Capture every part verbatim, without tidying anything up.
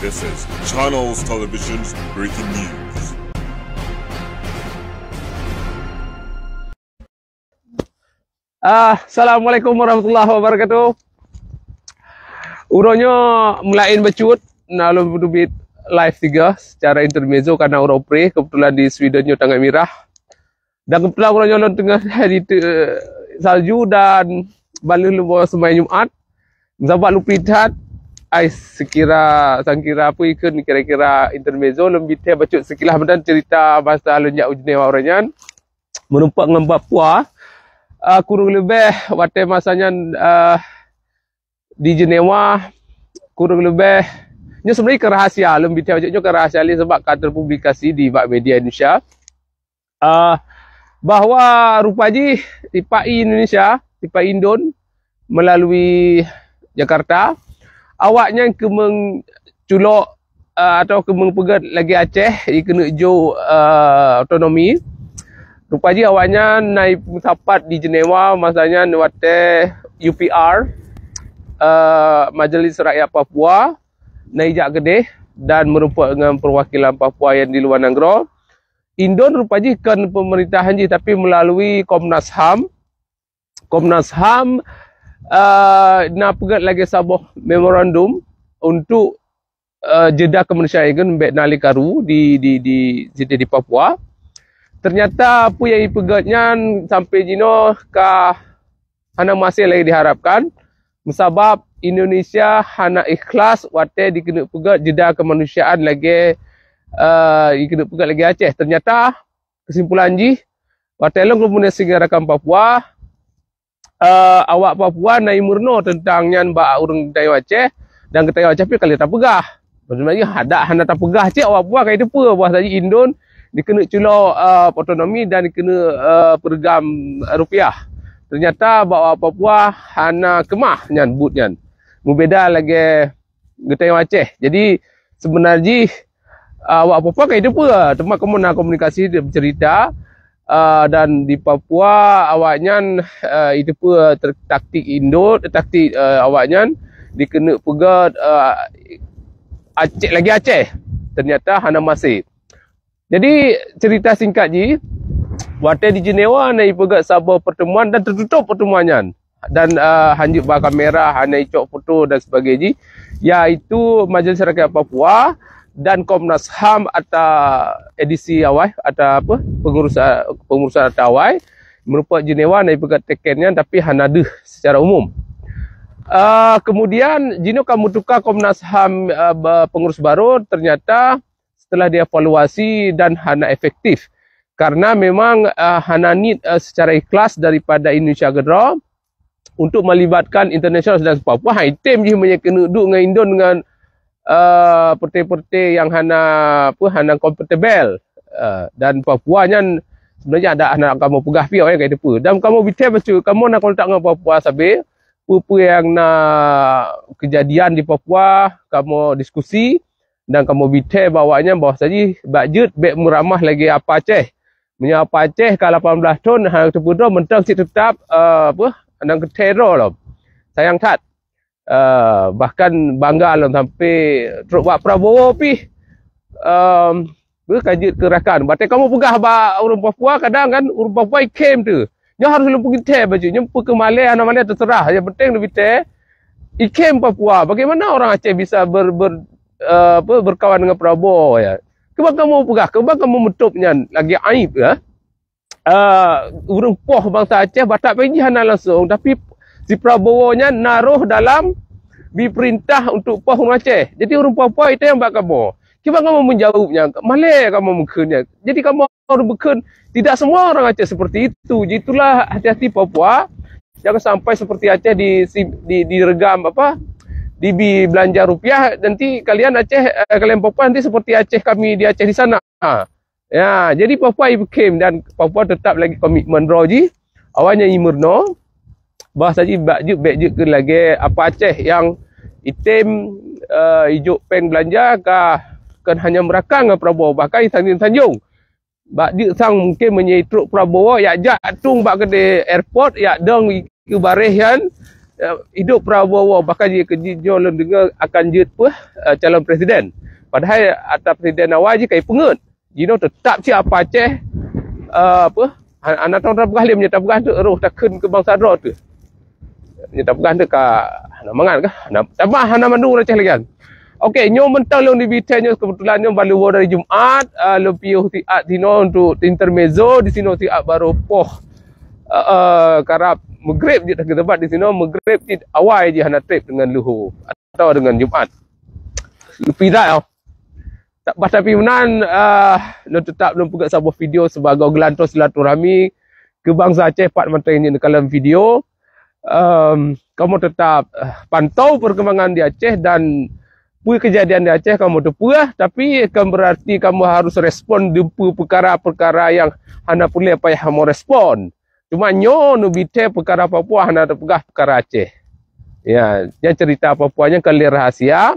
This is Channels Television's breaking news. Ah, Assalamualaikum warahmatullahi wabarakatuh. Uroe nyoe meulaén bacut, na lôn peuteubiet live tiga secara intermezzo karena uroe preh, kebetulan di Sweden nyoe tangai mirah. Dan kebetulan uroe nyoe lôn teungoh di te-, salju dan baleuh lôn bawa seumai Jumat. Sabab lôn preh that, ai sekira, sangkira apa ikheun kira-kira intermezzo lôn bi teuh bacut sekilas meunan cerita masa lôn jak u Jenewa uroe nyan. Meurumpok ngon Papua, ah, kurang leubeh watée masa nyan, ah, di Jenewa, kurang leubeh, nyoe sebenarnya ka rahasia, lôn bi teuh bacut nyoe ka rahasia lé sabab ka terpublikasi di bak media Indonesia. Ah, bahwa rupa jih sipa-i Indonesia, sipa-i Indon melalui Jakarta, awaknyan keumeung culok, ah, atau keumeung peugét lagée Aceh, i keuneuk jok, ah, otonomi. Rupa jih awaknyan na i meusapat di Jenewa masa nyan watée U P R, ah, Majelis Rakyat Papua, na i jak keudeh dan meurumpok ngon peuwakilan Papua nyang di luwa nanggroe. Indon rupa jih kon pemerintahan jih, tapi melalui Komnas HAM. Komnas HAM, eh, na peugét lagée saboh memorandum untuk, eh, jeda kemanusiaan ikheun bék na lé karu di, di, di, di, di Papua. Ternyata peue nyang ipeugét nyan sampai jinoe ka hana maséh lagée diharapkan, meusabab Indonesia hana ikhlas watée dikeuneuk peugét jeda kemanusiaan lagée, eh, dikeuneuk peugét lagée Aceh. Ternyata, kesimpulan jih, watée lôn keumudian singoh rakan Papua, eh, awak Papua na imeurunoe teuntang nyan bak ureuëng geutanyoe Aceh, dan geutanyoe Aceh pih ka lheueh tapeugah. Maksud jih, hadak hana tapeugah cit awak Papua ka iteupeue bahwa saji Indon dikeuneuk culok, eh, otonomi dan dikeuneuk, eh, peureugam rupiah. Ternyata bak awak Papua hana keumah nyan buet nyan. Meubeda lagée geutanyoe Aceh. Jadi, seubeuna jih, ah, awak Papua ka iteupeue, teuma kamoe na komunikasi dan cerita, ah, dan di Papua awaknyan, ah, iteupeue ter-, taktik Indon, taktik, ah, awaknyan dikeuneuk peugét, ah, Aceh lagée Aceh. Ternyata hana maséh. Jadi, cerita singkat jih, watée di Jenewa na ipeugét saboh pertemuan dan tertutup pertemuan nyan. Dan, ah, hanjeuet ba kamera, hana icok foto dan sebagainya jih, yaitu Majelis Rakyat Papua dan Komnas HAM ata edisi awai, ata apa, pengurusan, pengurusan ata awai, meurumpok Jenewa na ipeugét teken nyan, tapi hana deuh secara umum. Ah, kemudian, jinoe ka meutuka Komnas HAM, ah, ba-, pengurus baru, ternyata setelah dievaluasi dan hana efektif. Karena memang, ah, hana niet, ah, secara ikhlas daripada Indonesia keudroe untuk melibatkan internasional dan Papua. Hai, tem jih meunyo keuneuk duek ngon Indon ngon, ah, partai-partai nyang hana, apa, hana kompatibel. Ah, dan Papua nyan sebenarnya ada hana kamoe peugah pih awaknyan ka iteupeue. Dan kamoe bi teuh bacut, kamoe na kontak ngon Papua sabe, peue-peue nyang na keujadian di Papua, kamoe diskusi, dan kamoe bi teuh bak awaknyan bahwa saji bak jeuet bék meuramah lagée Apa Aceh. Meunyoe Apa Aceh ka lapan belas thon hana teupeudong, mantong cit teutap, eh, apa, nyang keuthée droe lom. Sayang that. Eh, bahkan bangga lom sampai trok bak Prabowo pih, em, beu ka jeuet keu rakan. Batée kamoe peugah bak ureuëng Papua, kadang kan ureuëng Papua ikhém tu. Nyoe harus lôn peugah teuh bacut. Nyoe peue keu malée, hana malée, terserah. Yang penting leubeh teuh ikhém Papua. Bagaimana orang Aceh bisa ber-, ber-, eh, apa, berkawan dengan Prabowo, ya? Kiban kamoe peugah, kiban kamoe meutôb nyan lagée aib, ya? Eh, ureuëng poh bansa Aceh, Batak pih jih hana langsung, tapi si Prabowo nyan na roh dalam bi peurintah untuk poh ureuëng Aceh. Jadi ureuëng Papua itu nyang bak kamoe. Kiban kamoe meujaweueb nyan, malée kamoe meukheun nyan. Jadi kamoe ureuëng beukheun, tidak semua orang Aceh seperti itu. Jadi itulah hati-hati Papua, jangan sampai seperti Aceh di, di, diregam apa, dibi belanja rupiah, nanti kalian Aceh, eh, kalian Papua nanti seperti Aceh kami di Aceh di sana. Ha. Ya, jadi Papua ikhém dan Papua tetap lagi komitmen droe jih. Awaknyan imeurunoe, bah saji bak jeuet bék jeuet keu lagée Apa Aceh nyang item, eh, ijok péng belanja ka kon hanya meurakang ngon Prabowo, bahkan isanjong-sanjong. Bak jeuet sang mungkin meunyoe trok Prabowo, yak jak tueng bak keudée airport, yak dong keu baréh nyan, eh, hidup Prabowo, bahkan jih keu jih nyoe lôn deungoe akan jeuet peuh, eh, calon presiden. Padahai ata presiden awai jih ka ipeungeut. Jinoe teutap cit apa Aceh, eh, apa, han-, hana tapeugah lé, meunyoe tapeugah tu roh takheun keu bansa droe tu. Meunyoe tapeugah tu ka hana mangat kah? Hana, tamah hana mandum ureueng Aceh lagèe nyan. Okey, nyoe mantong lôn di Bithai nyoe, keubeutulan nyoe ban lheuh woe dari Jumat, eh, lôn piôh siat sinoe untuk intermezzo, di sinoe siat barô poh, eh, eh, karab Maghrib jeuet, teumpat di sinoe Maghrib cit awai jih hana trép deungon leuhô atawa deungon Jumat. Lôn piôh siat, oh. Ta-, bah tapi meunan, ah, lôn teutap lôn peugöt saboh video sibagoe geulantoe silaturahmi keu bansa Aceh pat mantong nyoe. Dalam video, em, kamoe teutap, eh, pantau perkembangan di Aceh dan peue keujadian di Aceh kamoe teupeue, tapi kon beurati kamoe harus respon di peue-, peukara-peukara nyang hana peureulèe payah kamoe respon. Cuma nyoe neubi thèe peukara Papua, hana teupeugah peukara Aceh. Ya, nyan cerita Papua nyan kon lé rahasia.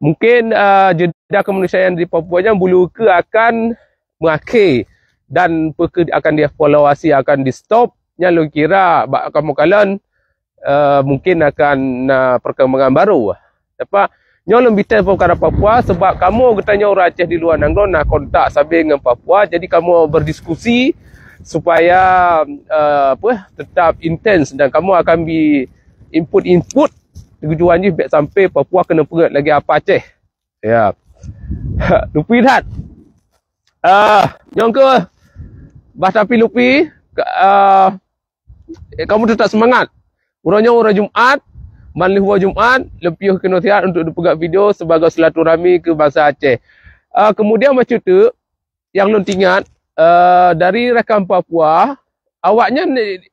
Mungkin, ah, jeda kemanusiaan di Papua nyan bulu keue akan meuakhé dan peue keue akan dievaluasi, akan di-stop, nyan lôn kira bak kamoe kalon, eh, mungkin akan na perkembangan baru. Teuma nyoe lôn bi thèe peukara Papua, sebab kamoe geutanyoe ureueng Aceh di luwa nanggroe na kontak sabe ngon Papua, jadi kamoe berdiskusi supaya, eh, apa, tetap intens dan kamoe akan bi input-input tujuan jih bèk sampai Papua keuneuk peugöt lagèe apa Aceh. Ya. Lôn bi that. Ah, nyang keu bah tapi lôn bi, ka-, ah, eh, kamoe teutap seumangat. Uroe nyoe uroe Jumat, ban lheuh woe Jumat, lôn piôh keunoe siat untuk neupeugöt video sibagoe silaturahmi keu bansa Aceh. Ah, kemudian bacut teuk nyang lôn teuingat, ah, dari rakan Papua, awaknyan, eh,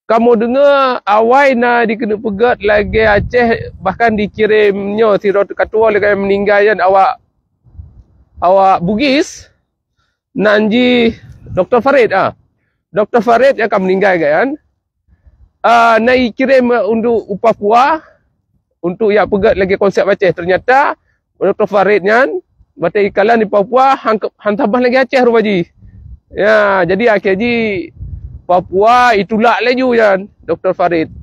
kamoe deungoe awai na dikeuneuk peugöt lagèe Aceh, bahkan dikirém nyoe sidroe teuka tuwoe lagèe meuninggai nyan awak, awak Bugis, nan jih Doktor Farid, ah. Doktor Farid nyang ka meuninggai kan. Ah, na ikirém untuk u Papua, untuk jak peugöt lagèe konsep Aceh. Ternyata Doktor Farid nyan, watèe ikalon di Papua, han, han saban lagèe Aceh rupa jih. Ya, jadi akhé jih Papua itulak laju nyan Doktor Farid.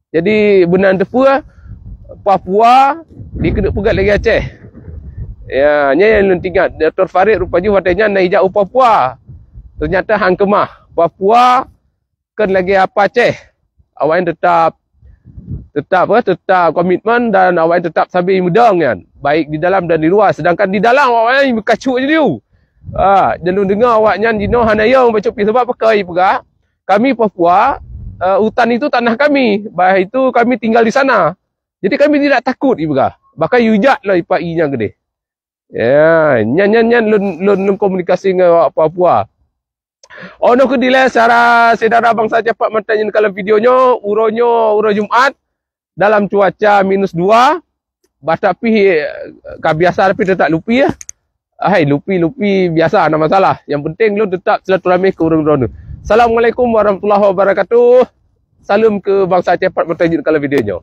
Jadi, beunan teupeue, Papua dikeuneuk peugöt lagèe Aceh. Ya, nyan nyang lôn teuingat. Doktor Farid rupa jih watèe nyan na ijak u Papua. Ternyata han keumah. Papua kon lagèe apa Aceh. Awaknyan teutap, teutap, apa, teutap komitmen dan awaknyan teutap sabe meudong nyan, baik di dalam dan di luwa. Sedangkan di dalam awaknyan meukacut jih. Ah, dan lôn deungoe awaknyan jinoe hana yong bacut pih, sabab pakon ipeugah, kami Papua, eh, hutan itu tanah kami, bah itu kami tinggal di sana. Jadi kami tidak takut ipeugah. Bahkan yue jak lom ipak ie nyang keudéh. Ya, nyan, nyan, nyan lôn, lôn, lôn komunikasi ngon awak Papua. Oh, nyoe keuh dilèe syedara bansa Aceh pat mantong nyang kalon video nyoe, uroe nyoe, uroe Jumat, dalam cuaca minus dua, bah tapi, eh, ka biasa tapi teutap lôn bi, ya. Hai, lôn bi, lôn bi biasa, hana masalah. Nyang penting lôn teutap silaturahmi keu ureueng droeneuh. Assalamualaikum warahmatullahi wabarakatuh. Saleuem keu bansa Aceh pat mantong nyang kalon video nyoe.